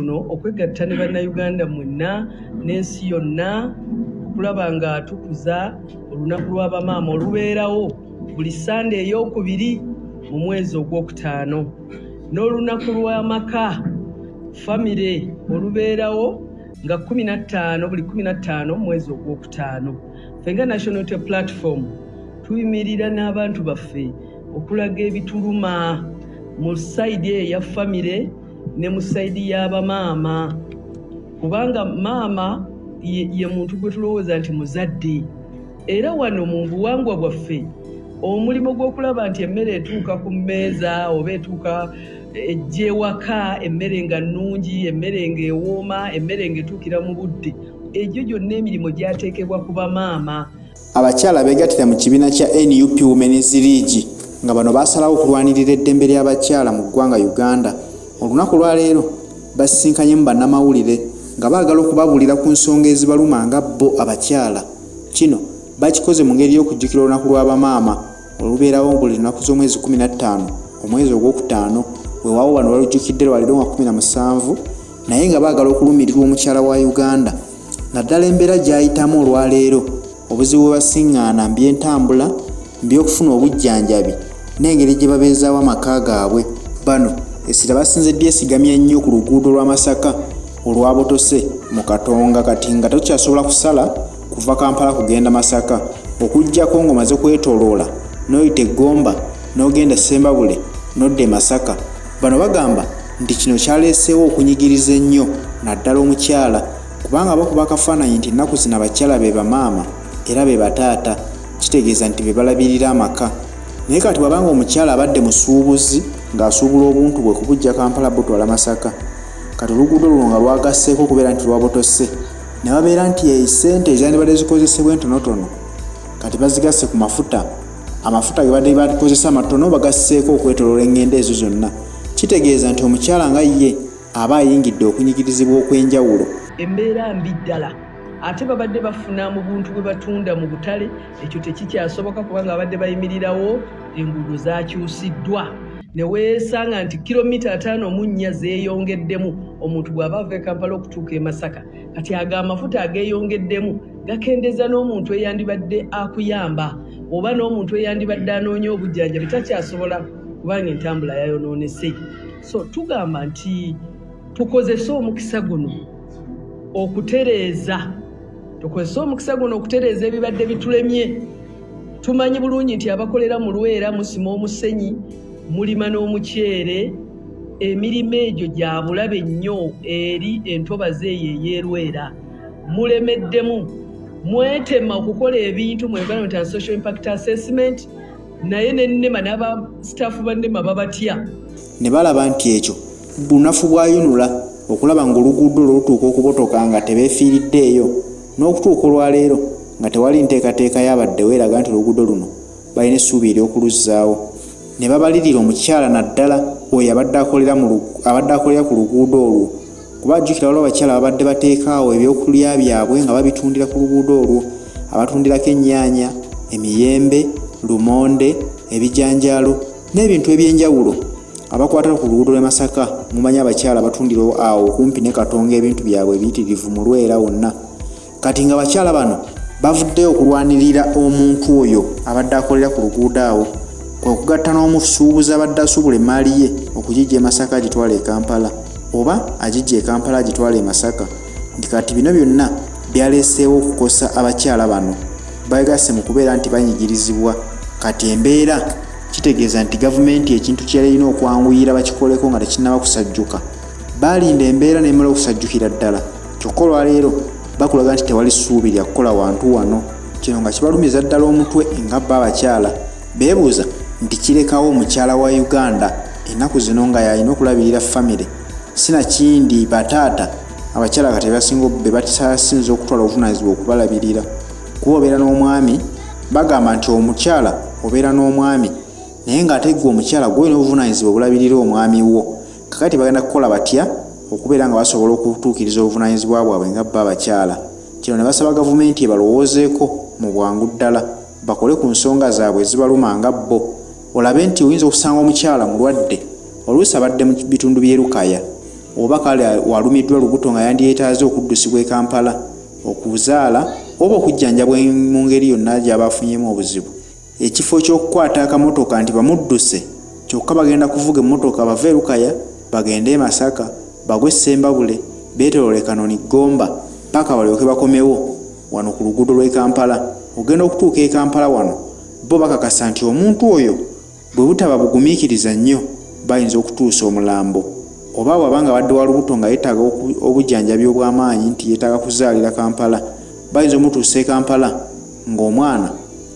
Guno okwegatta ne Bannayuganda mwenna n'ensi yonna okulaba nga tukuza olunaku lwa bamaama olubeerawo buli Ssande ey'okubiri mu mwezi ogwokutaano, n'olunaku lw'amaka, famire, olubeerawo nga 15, buli 15 mu mwezi ogwokutaano. Ffe nga National Unity Platform tuyimirira n'abantu baffe okulaga ebituluma mu side eyo eya famire ne mu side y'abamaama, kubanga maama ye muntu gwe tulowooza nti muzadde, era wano mu buwangwa bwaffe omulimu gw'okulaba nti emmere etuuka ku mmeeza oba etuuka ejja ewaka, emmere nga nnungi, emmere ng'ewooma, emmere ng'etuukira mu budde, egyo gyonna emirimu gyateekebwa ku bamaama. Abakyala beegattira mu kibiina kya NUP Women's League, nga bano baasalawo okulwanirira eddembe ly'abakyala mu ggwanga Uganda. Olunaku lwaleero basisinkanyemu bannamawulire nga baagala okubabuulira ku nsonga ezibaluma nga bo abakyala. Kino bakikoze mu ngeri y'okujjukira olunaku lw'abamaama olubeerawo buli lunaku z'omwezi 15 omwezi ogwokutaano. Weewaawo bano balujjukidde lwaleero nga 17, naye nga baagala okulumirirwa omukyala wa Uganda, naddala embeera gy'ayitamu olwaleero, obuzibu bwe basiŋŋaana mu by'entambula, mu by'okufuna obujjanjabi n'engeri gye babeezaawo amaka gaabwe. Bano essira basinze lyesigamya nnyo ku luguudo lwa Masaka olwabotose mu Katonga, kati nga tokyasobola kusala kuva Kampala kugenda Masaka okuggyako ng'omaze kwetooloola n'oyita e Gomba n'ogenda e Ssembabule n'odda e Masaka. Bano bagamba nti kino kyaleeseewo okunyigiriza ennyo naddala omukyala, kubanga bakuba akafaananyi nti ennaku zino abakyala be bamaama era be bataata, kitegeeza nti be balabirira amaka. Naye kati bw'abanga omukyala abadde musuubuzi ng'asuubula obuntu bwe kubujja Kampala butwala Masaka, kati oluguudo luno nga lwagasseeko okubeera nti lwabotose, ne babeera nti esente ezandibadde zikozesebwa entonotono kati bazigasse ku mafuta, amafuta ge badde bakozesa amatono bagasseeko okwetoloola eŋŋendo ezo zonna, kitegeeza nti omukyala nga ye aba ayingidde okunyigirizibwa okw'enjawulo. Embeera mbi ddala, ate babadde bafuna mu buntu bwe batunda mu butale, ekyo tekikyasoboka kubanga babadde bayimirirawo, enguudo zakyusiddwa ne weesanga nti kilomita 54 zeeyongeddemu omuntu bw'aba ava e Kampala okutuuka e Masaka. Kati ago amafuta ageeyongeddemu gakendeeza n'omuntu eyandibadde akuyamba oba n'omuntu eyandibadde anoonya obujjanjabi takyasobola kubanga entambula yayonoonese. So tugamba nti tukozese omukisa guno okutereeza, tukozese omukisa guno okutereeza ebibadde bitulemye. Tumanyi bulungi nti abakolera mu Lwera musima omusenyi, mulima n'omuceere, emirimu egyo gya bulabe nnyo eri entobazi eyo ey'erwera. Mulemeddemu, mwetema okukola ebintu mu environment and social impact assessment, naye ne NEMA n'aba staff ba NEMA babatya. Ne balaba nti ekyo bunafu bwa UNRA okulaba ng'oluguudo olwo lutuuka okubotoka nga tebeefiiriddeeyo, n'okutuuka olwaleero nga tewali nteekateeka yabaddewo eraga nti oluguudo luno balina essuubi ery'okuluzzaawo. Ne babalirira omukyala, naddala oyo abadde akolera ku luguudo olwo, kuba ajjukira waliwo abakyala babadde bateekaawo ebyokulya byabwe nga babitundira ku luguudo olwo, abatundirako ennyaanya, emiyembe, lumonde, ebijanjaalo n'ebintu ebyenjawulo. Abakwata ku luguudo lw'e Masaka mumanyi abakyala batundira awo okumpi ne Katonga ebintu byabwe ebiyitirivu mu Lwera wonna. Kati nga bakyala bano bavuddeyo okulwanirira omuntu oyo abadde akolera ku luguudo awo, kwe kugatta n'omusuubuzi abadde asuubula emmaali ye okugijja e Masaka agitwala e Kampala, oba agijja e Kampala agitwala e Masaka, nti kati bino byonna byaleeseewo okukosa abakyala bano beegasse mu kubeera nti banyigirizibwa. Kati embeera kitegeeza nti gavumenti ekintu kye yali erina okwanguyira bakikoleko nga tekinnaba kusajjuka, baalinda embeera n'emala okusajjukira ddala, kyokka olwaleero bakulaga nti tewali ssuubi lya kukola wantu wano. Kino nga kibalumiza ddala omutwe nga bo abakyala beebuuza nti kirekawo omukyala wa Uganda ennaku zino nga y'alina okulabirira famire, sinakindi bataata abakyala kati be basinze okutwala obuvunaanyizibwa okubalabirira, kuba obeera n'omwami, bagamba nti omukyala obeera n'omwami, naye ng'ate ggwe omukyala gw'olina obuvunaanyizibwa obulabirira omwami wo. Kakati bagenda kukola batya okubeera nga basobola okutuukiriza obuvunaanyizibwa bwabwe nga bo abakyala? Kino ne basaba gavumenti ebalowoozeeko mu bwangu ddala, bakole ku nsonga zaabwe ezibaluma nga bo. Olabe nti oyinza okusanga omukyala mulwadde, oluusi abadde mu bitundu by'e Lukaya, Oba kale walumiddwa lubuto nga yandyetaaze okuddusibwa e Kampala okuzaala oba okujjanjabwa mu ngeri yonna gy'aba afunyemu obuzibu, ekifo ky'okukwata akamotoka nti bamudduse, kyokka bagenda kuvuga emmotoka bave e Lukaya bagende e Masaka, bagwe Ssembabule, beetooloole Kanoni, Gomba paka balyoke bakomewo wano ku luguudo lw'e Kampala. Ogenda okutuuka e Kampala wano bo bakakasa nti omuntu oyo bwe butaba bugumiikiriza nnyo bayinza okutuusa omulambo, oba bw'aba nga abadde wa lubuto nga yeetaaga obujjanjabi obw'amaanyi nti yeetaaga kuzaalira Kampala, bayinza omutuusa e Kampala ng'omwana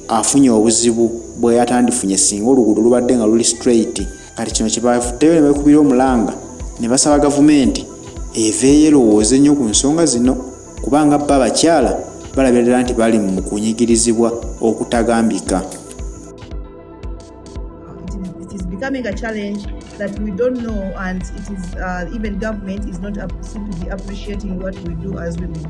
afunye obuzibu bwe yatandifunye singa oluguudo lubadde nga luli straight. Kati kino kye bavuddeyo ne beekubira omulanga ne basaba gavumenti eveeyo erowooze nnyo ku nsonga zino, kubanga bo abakyala balabira ddala nti bali mu kunyigirizibwa okutagambika. It is becoming a challenge that we don't know, and it is even government is not seem to be appreciating what we do as women.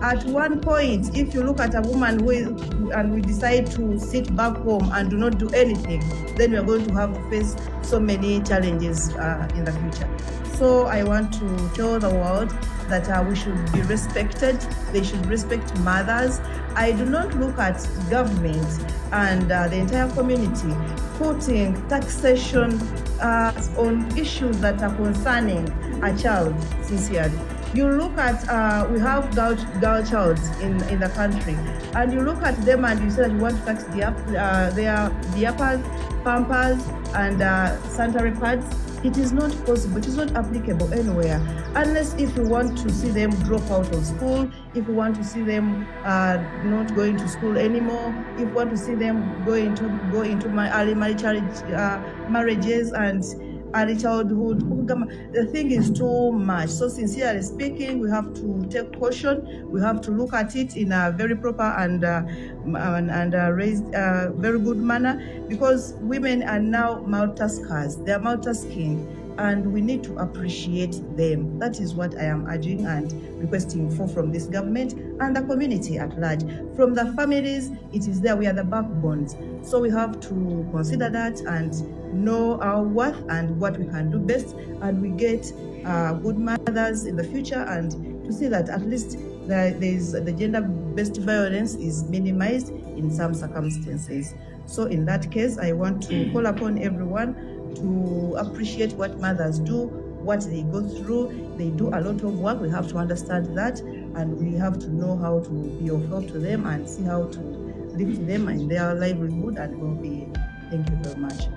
At one point, if you look at a woman who is, and we decide to sit back home and do not do anything, then we are going to have to face so many challenges in the future. So I want to tell the world that we should be respected. They should respect mothers. I do not look at government and the entire community putting taxation on issues that are concerning a child, sincerely. You look at, we have girl child in the country, and you look at them and you say that you want to tax their diapers, pampers, and sanitary pads. It is not possible, it is not applicable anywhere, unless if you want to see them drop out of school, if you want to see them not going to school anymore, if you want to see them go into my early marriages and early childhood. The thing is too much. So sincerely speaking, we have to take caution. We have to look at it in a very proper and raised very good manner, because women are now multitaskers. They are multitasking, and we need to appreciate them. That is what I am urging and requesting for from this government and the community at large. From the families, it is there, we are the backbones. So we have to consider that and know our worth and what we can do best, and we get good mothers in the future, and to see that at least the gender-based violence is minimized in some circumstances. So in that case, I want to call upon everyone to appreciate what mothers do, what they go through. They do a lot of work. We have to understand that, and we have to know how to be of help to them and see how to lift them in their livelihood and well-being. Thank you very much.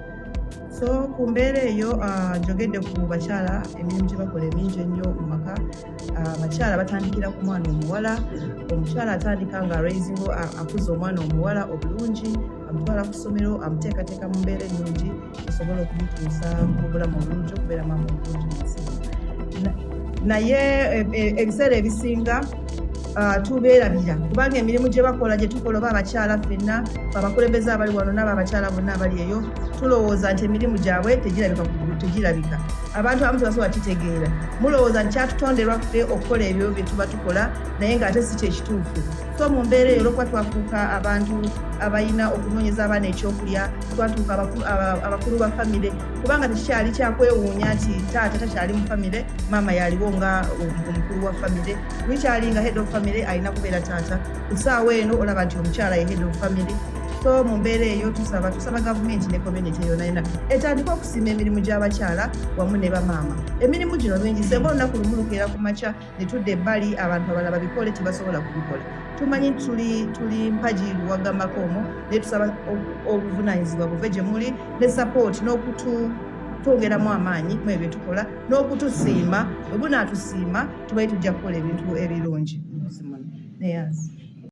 So ku mbeera eyo, njogedde ku bakyala, emirimu gye bakola emingi ennyo mu maka. Abakyala batandikira ku mwana omuwala. Omukyala atandika nga raising, akuza omwana omuwala obulungi, amutwala ku ssomero, amuteekateeka mu mbeera ennungi esobola okumutuusa mu bulamu obulungi, okubeera maama obulungi mu nsi. Naye ebiseera ebisinga tubeerabira, kubanga emirimu gye bakola, gye tukola, oba abakyala ffenna abakulembeze abali wano n'abo abakyala bonna abali eyo, tulowooza nti emirimu gyabwe tegirabika kugulu, tegirabika. Abantu abamu tebasobola kitegeera. Mulowooza nti kyatutonderwa ffe okukola ebyo bye tuba tukola, naye ng'ate si kyekituufu. So mu mbeera eyo, olwokuba twafuuka abantu abalina okunoonyeza abaana ekyokulya, twatuuka abakulu ba famire, kubanga tekikyali kyakwewuunya nti taata takyali mu famire, maama yaliwo nga omukulu wa famire. Lukyali nga head of family alina kubeera taata. Ku ssaawa eno olaba nti omukyala ye head of family. So mu mbeera eyo tusaba gavumenti ne community yonna yonna etandike okusiima emirimu gy'abakyala wamu ne bamaama. Emirimu gino mingi. Senga olunaku lumu lukeera ku makya ne tudda ebbali, abantu abalala babikole, tebasobola kubikola. Tumanyi nti tuli mpagi luwagamako omwo, naye tusaba obuvunaanyizibwa buve gye muli ne support n'okutu twongeramu amaanyi mu ebyo tukola n'okutusiima. Bwe bunaatusiima, tubaye tujja kukola ebintu ebirungi mu nsi muno. Neyanzi.